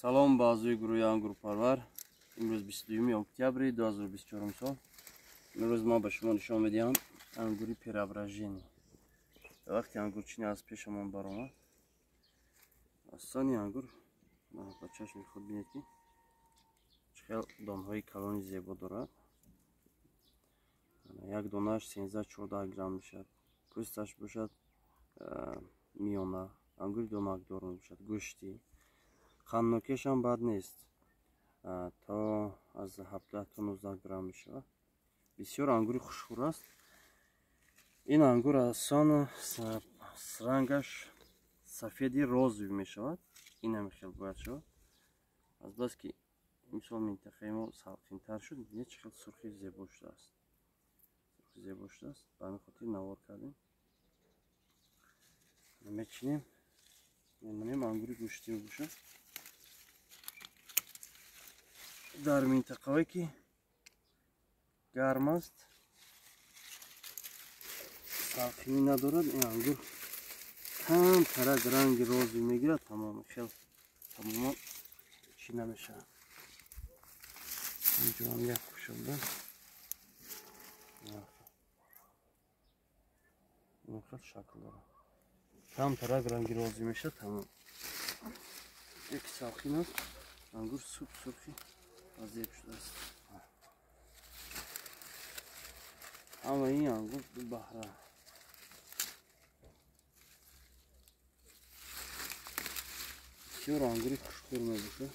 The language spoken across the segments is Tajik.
Салом ба аъзои гурӯҳи ангурпарвар. Имрӯз 22 октябри 2024 сол. Имрӯз ман ба шумо нишон медиҳам ангури Преображение. Вақти ангурчинӣ аз пешамон баромад, асони ангур ба чашми худ бинед, ки чӣ хел донҳои калони зебо дорад. Як донааш 13-14 грамм мешавад. Пӯсташ бошад миёна, ангури донакдор мебошад, гӯштӣ. Қанднокиашам бад нест, то аз 17 то 19 грамм мешавад. Бисёр ангури хушхӯр аст. Ин ангур асон рангаш сафеди розовый мешавад. Ин ҳам хел бояд шавад. Аз бас ки имсол минтақаи мо салқинтар шуд, бинед чӣ хел сурхи зебо шудааст. Сурхи зебо шудааст. Ба ҳамин хотир навор кардем. Мечинем, мемонем ангури гӯштӣ мебошад. Дар минтақаҳое ки гарм аст, салқинӣ надорад, ин ангур камтарак ранги розӣ мегирад, тамом хел тамоман чӣ намешавад. Инҷоам як кушода ин хел шакл дорад. Камтарак ранги розӣ мешавад, тамом. Яки салқин аст, ангур сурхи зеб шудааст. Ҳама ин ангур ду баҳра. Бисёр ангури хушхӯр мебошад.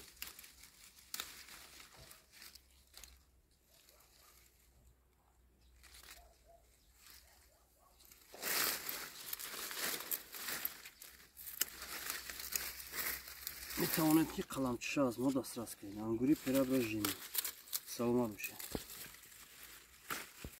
Метавонед ки қаламчиша аз мо дастрас кунед. Ангури Преображение. Саломат бошед.